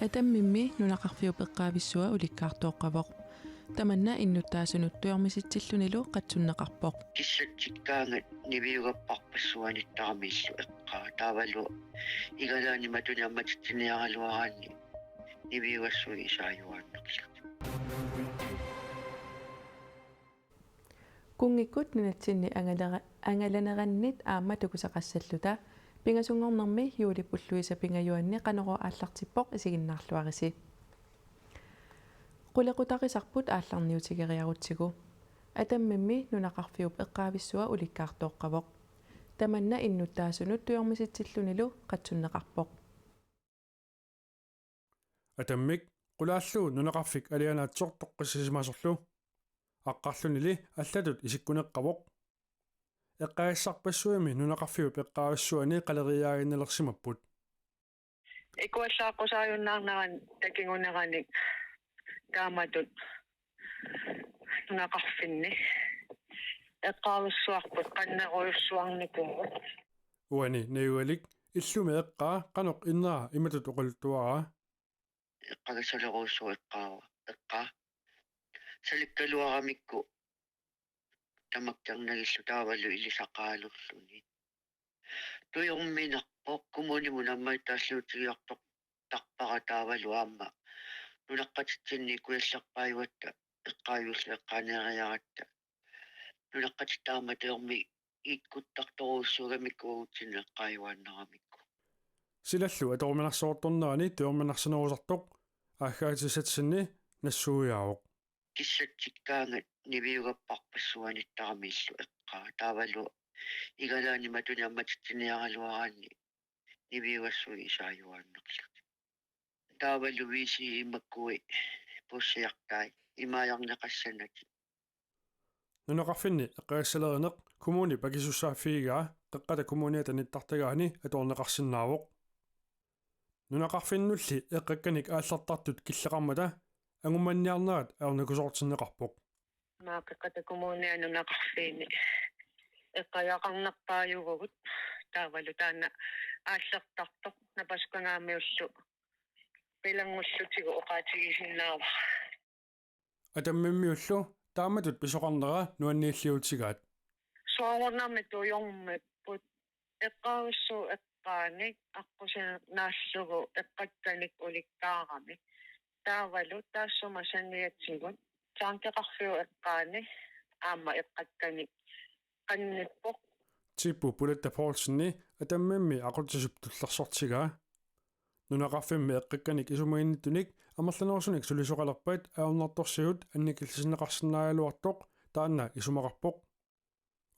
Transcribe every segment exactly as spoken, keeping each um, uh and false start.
Atammimmi nunaqarfiup eqqaavissua ulikkaartooqqavoq. Tamanna innuttaasunut tujormisitsillunilu qatsunneqarpoq. Kissatsikkaangat niviugapparpassuanittaramillu eqqaa. Taavalu igalaani matuni ammatitsiniaraluaraanni niviugassui isaajuaannarlugit. Kunngikkut nunatsinni angalera-, angalanerannit aamma tukusaqassalluta. Pingasunngornermi juulip ulluisa pingajuanni Qanorooq aallartippoq, isiginnaarluarisi. Qulequtarisarput aallarniutigeriarutsigu. Atammimmi nunaqarfiup eqqaavissua ulikkaartooqqavoq. Tamanna innuttaasunut tujormisitsillunilu qatsunneqarpoq. Atammik qulaallugu nunaqarfik alianaatsoq toqqissisimasorlu. Aqqarlunili allatut isikkuneqqavoq. Eqqagassarpassuimi nunaqarfiup eqqaavissuani qaleriiaaginnalersimapput. Ikuallaaqqusaajunnaarnerani takiguneranik taamatut nunaqarfinni eqqaavissuarput qannerujussuarnikuuvoq. Uani najugalik illumi eqqaa qanoq innera imatut oqaluttuaraa. Eqqagassaleruussuuvoq eqqaava, eqqaa. Salikkaluaramikku tamakkernagiillu taavalu ilisaqaalulluni. Tujorminarpoq kommunimut aamma taalluutigiartortarpara taavalu aamma nunaqqatitsinni kujallerpaajugatta eqqaajuullu eqqaaneeriaratta. Nunaqqatitta aamma tujormi iikkuttartorujussuugamikku uagutsinnut eqqaajuaannaramikku. Silallu atoruminarsiortornerani tujorminarsinerusartoq aaggaatissatsinni nassuiaavoq. Kissatsikkaangat niviugapparpassuanittaramillu eqqaa. Taavalu igalaani matuni ammatitsiniaraluaraanni niviugassui isaajuaannarlugit. Taavalu viisi imakkui puussiartai imaajarneqassanatik. Nunaqarfinni eqqagassalerineq kommunip akisussaaffigigaa Qeqqata Kommuniata nittartagaani atorneqarsinnaavoq. Nunaqarfinnulli eqqakkanik aallertartut killeqarmata angummanniarnerat ajornakusoortinneqarpoq. Maa Qeqqata Kommunia nunaqarfiini eqqagaqarnerpaajuvugut taavalu taanna aallertartoq napasukkangaamiullu pilanngullutigu oqaatigisinnaavat. Atammimmiullu taamatut pisoqarnera nuanniilliutigaat. Soorunami tujormipput eqqaavissuup eqqaanik aqqusinaallugu eqqakkanik ulikkaarami. Taavalu taassuma saniatigut taankeqarfiup eqqaani aamma eqqakkanik qannippoq. Tippu Pulatta Poulseni atammimmi aqutsisup tullersortigaa. Nunaqarfimmi eqqakkanik isumaginnittunik amerlanerusunik sulisoqalerpat ajornartorsiut annikillisinneqarsinnaagaluartoq taanna isumaqarpoq.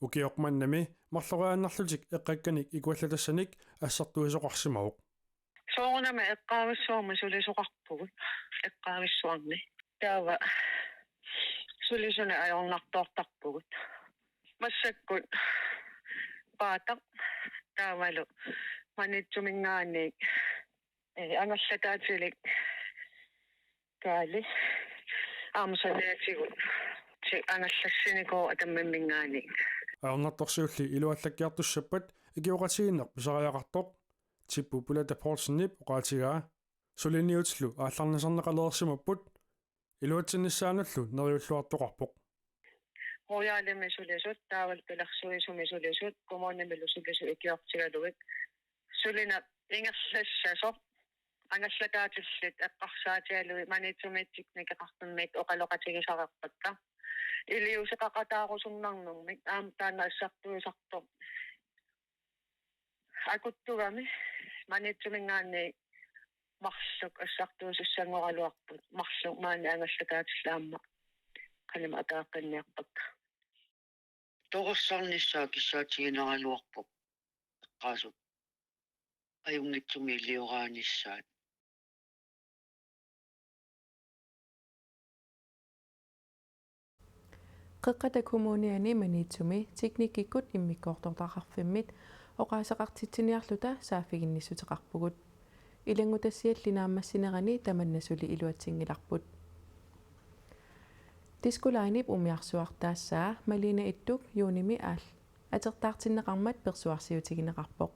Ukioq mannami marloriaannarlutik eqqakkanik ikuallatassanik assartuisoqarsimavoq. Soorunami eqqaavissuarmi sulisoqarpugut, eqqaavissuarmi. Taava sulisunik ajornartoortarpugut. Massakkut Paataq taavalu Maniitsuminngaanniit, ee, angerlataatilik Kaali aamma saniatigut ti-, angerlassinikuuvoq Atammimminngaanniit. Ajornartorsiulli iluallakkiartussappat ikioqatigiinneq pisariaqartoq, Tippu Pulatta Poulsenip oqaatigaa. Suliniutillu aallarnisarneqalereersimapput, iluatsinnissaanullu neriulluartoqarpoq. Royalimi sulisut, taavalu pilersuisumi sulisut, kommunimilu sulisut ikiortigalugit. Sulineq ingerlassasoq, angerlataatillit eqqarsaatigalugit Maniitsumiit teknikeqarnermik oqaloqatigisarpakka. Iliuuseqaqataarusunnarnermik aamma taanna assartuisartoq. Akuttugami Maniitsuminngaanniit marluk assartuussanngoraluarput, marluk maani angerlataatillit aamma qanimut ataaqqinniarpakka. Torersarnissaa kissaatiginaraluarpoq eqqaasup ajunngitsumik ilioraanissaat. Qeqqata Kommuniani Maniitsumi teknikkikkut immikkoortortaqarfimmit oqaaseqartitsiniarluta saaffiginnissuteqarpugut. Ilanngutassialli naammassinerani tamanna suli iluatsinngilarput. Disco Linep umiarsuartaassaa Malene Ittuk juunimi aal-, atertaartinneqarmat persuarsiutigineqarpoq.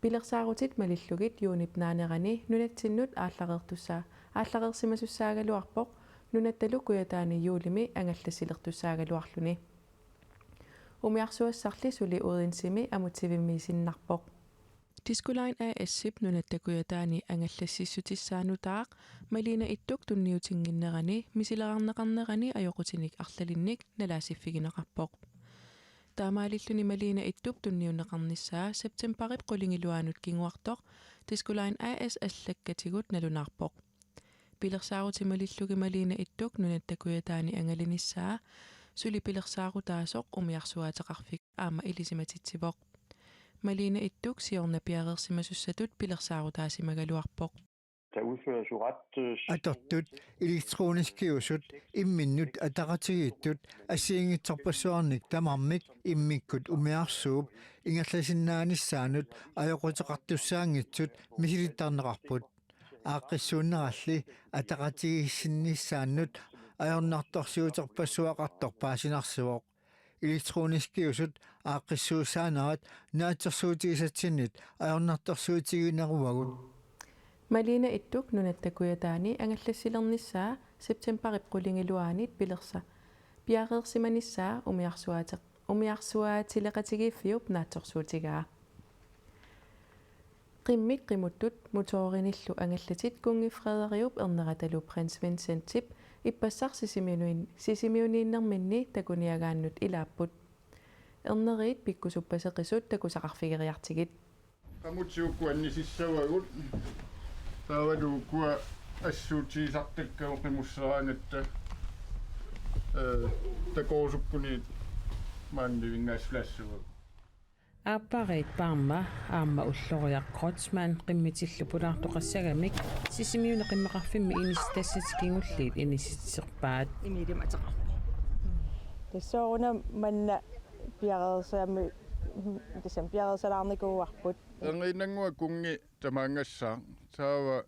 Pilersaarutit malillugit juunip naanerani nunatsinnut aallareertussaa-, aallareersimasussaagaluarpoq, nunattalu Kujataani juulimi angallassilertussaagaluarluni. Umiarsuassarli suli Odensemi amutsivimmiisinnarpoq. Disko Line A/S-ip Nunatta Kujataani angallassissutissaa nutaaq Malene Ittuk tunniutinnginnerani misilerarneqarnerani ajoqutinik arlalinnik nalaasiffigineqarpoq. Taamaalilluni Malene Ittup tunniunneqarnissaa septembarip qulingiluaanut kinguartoq Disko Line A/S allakkatigut nalunaarpoq. Pilersaarutit malillugit Malene Ittuk Nunatta Kujataani angalanissaa suli pilersaarutaasoq umiarsuaateqarfik aamma ilisimatitsivoq. Malene Ittuk siorna piareersimasussatut pilersaarutaasimagaluarpoq. Der udføres jo ret, øh, Atortut elektroniskiusut imminnut ataqatigiittut assigiinngitsorpassuarnik tamarmik immikkut umiarsuup ingerlasinnaanissaanut ajoquteqartussaanngitsut misilittarneqarput. Aaqqissuunneralli ataqatigiissinnissaannut ajornartorsiuterpassuaqartoq paasinarsivoq. Elektroniskiusut aaqqissuussaanerat naatsorsuutigisatsinnit ajornartorsiutigineruagut. Malene Ittuk Nunatta Kujataani angallassilernissaa septembarip qulingiluaanit pilersa-, piareersimanissaa umiarsuaateq-, umiarsuaatileqatigiiffiup naatsorsuutigaa. Qimmit qimuttut motorinillu angallatit Kunngi Frederiup erneratalu Prins Vincentip ippassaq Sisimiuni-, Sisimiuniinnerminni takuniagaannut ilaapput. Erneriit pikkusuppaseqisut takusaqarfigeriartigit. Qamutit ukua annisissavagut. Taavalu ukua assuutigisartakkagut qimusseraangatta. Ee, takorusukkuniit maanna nivinngaassulassuugut. Aappariit Parma aamma Ulloriaq Kreutzmann qimmitillu pulaartoqassagamik Sisimiuni qimmaqarfimmi inissitassat kingulliit inissitserpaat. Imilimateqarpoq. Tassa una manna piareersami-, tassami piareersalaarnikuuarput. Erniinnannguaq kunngi tamaanngassaaq. Taava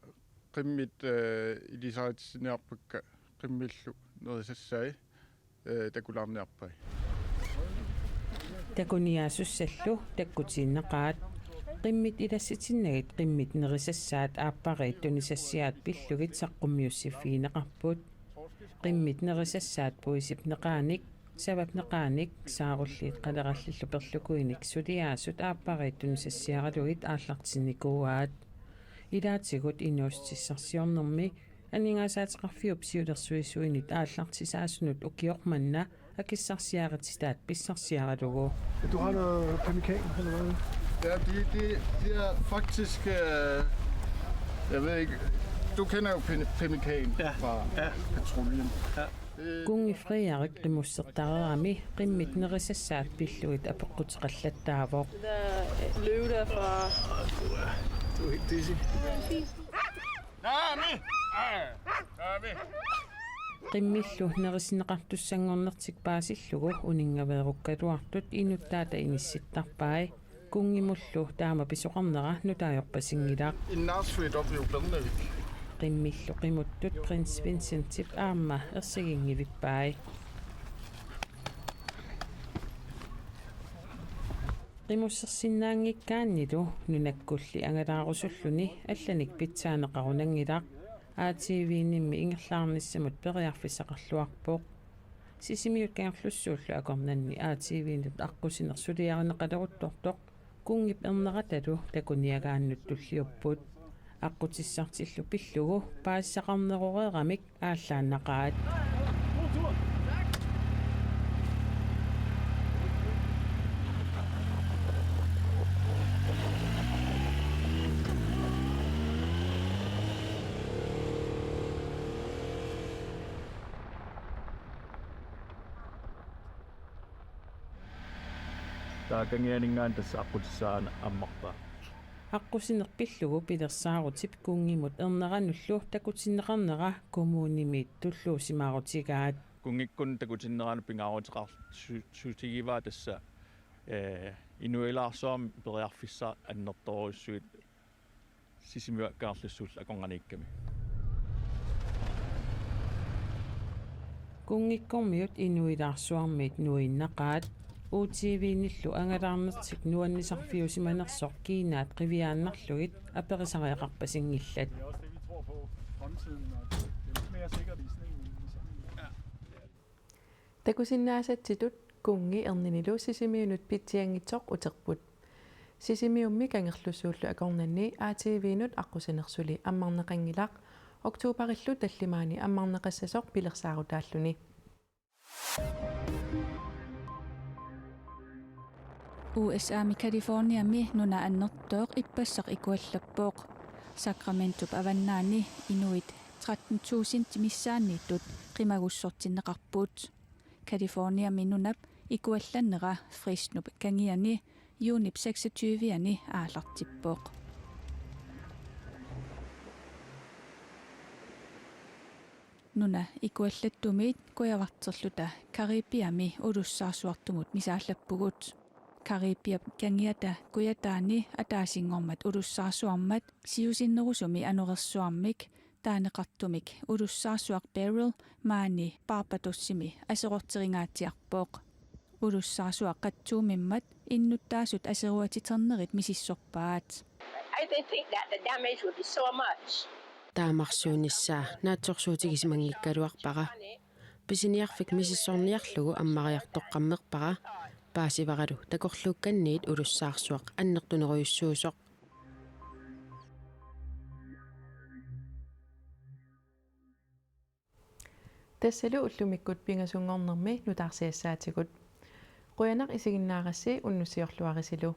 qimmit, eh, ilisaritsiniarpakka qimmillu nerisassai, eh, takulaarniarpai. Takuniaasussallu takkutiinnaqaat. Qimmit ilassitinnagit qimmit nerisassaat aappariit tunisassiaat pillugit saqqummiussiffigineqarput. Qimmit nerisassaat puisip neqaanik, savap neqaanik, saarulliit qalerallillu perlukuinik suliaasut aappariit tunisassiaralugit aallartinnikuuaat. Ilaatigut inuussutissarsiornermi aningaasaateqarfiup siulersuisuinit aallartisaasunut ukioq manna akissarsiarititaat pissarsiaralugu. Du har noget pemmikan, eller hvad? Ja, det, det, det er faktisk, øh, jeg ved ikke, du kender jo pem-, pemmikan, ja, fra, ja, patruljen. Ja. Kunngi Frederik qimussertareerami qimmit nerisassaat pillugit apeqquteqallattaavoq. Den der, øh, løve der fra... Du er helt dizzy. Nami! Nami! Qimmillu nerisinneqartussanngornertik paasillugu uninngaveerukkaluartut inuttaata inissittarpai. Kunngimullu taama pisoqarnera nutaajorpasinngilaq. Innaarsuit opiupernervik. Qimmillu qimuttut Prins Vincentip aamma ersiginngivippai. Qimussersinnaanngikkaannilu nunakkulli angalaarusulluni allanik pitsaaneqarunanngilaq. A T V-nimmi ingerlaarnissamut periarfissaqarluarpoq. Sisimiut Kangerlussuullu akornanni A T V-nut aqqusineq suliarineqaleruttortoq kunngip erneratalu takuniagaannut tulliupput. Aqqutissartillu pillugu paasisaqarneroreeramik aallaannaqaat. Taava kangianinngaanniit tassa aqqutissaa ammarpaa. Aqqusineq pillugu pilersaarutip kunngimut erneranullu takutinneqarnera kommunimit tulluusimaarutigaat. Kunngikkunnut takutinneranut pingaaruteqar-, su-, sutigivaa tassa, ee, inuilaarsuarmi periarfissat annertoorujussuit Sisimiut Kangerlussuullu akornanniikkami. Kunngikkormiut inuilaarsuarmiit nuinnaqaat. U T V-nillu angalaarnertik nuannisarfiusimanersoq Kinaat qiviaannarlugit aperisariaqarpasinngillat. Det er også det, vi tror på i fremtiden, og det, det er lidt mere sikkert i sådan en, i sådan en. Takusinnaasatsitut kunngi erninilu Sisimiunut pitsianngitsoq uterput. Sisimiummi Kangerlussuullu akornanni A T V-nut aqqusinersuli ammarneqanngilaq, oktoberillu tallimaani ammarneqassasoq pilersaarutaalluni. U S A-mi Californiami nuna annertooq ippassaq ikuallappoq. Sacramentop avannaani inuit tretten tusind missaanniittut qimagussortinneqarput. Californiami nunap ikuallannera Fresnop kangiani juunip seksogtyve-ani aallartippoq. Nuna ikuallattumiit kujavarterluta Caribiami ulussaarsuartumut misaallappugut. Caribiap kangiata kujataani ataasinngormat ulussaarsuarmat siusinnerusumi anorersuarmik taaneqartumik ulussaarsuaq Beryl maani Barbadosimi aserorteringaatsiarpoq. Ulussaarsuaq qatsuumimmat innuttaasut aseruatiternerit misissorpaat. I didn't think that the damage would be so much. Taamarsuunissaa naatsorsuutigisimanngikkaluarpara. Pisiniarfik misissorniarlugu ammariartoqqammerpara. Paasivaralu takorluukkanniit ulussaarsuaq annertunerujussuusoq. Tassalu ullumikkut pingasunngornermi nutaarsiassaatigut. Qujanaq isiginnaarassi, unnussiorluarisilu.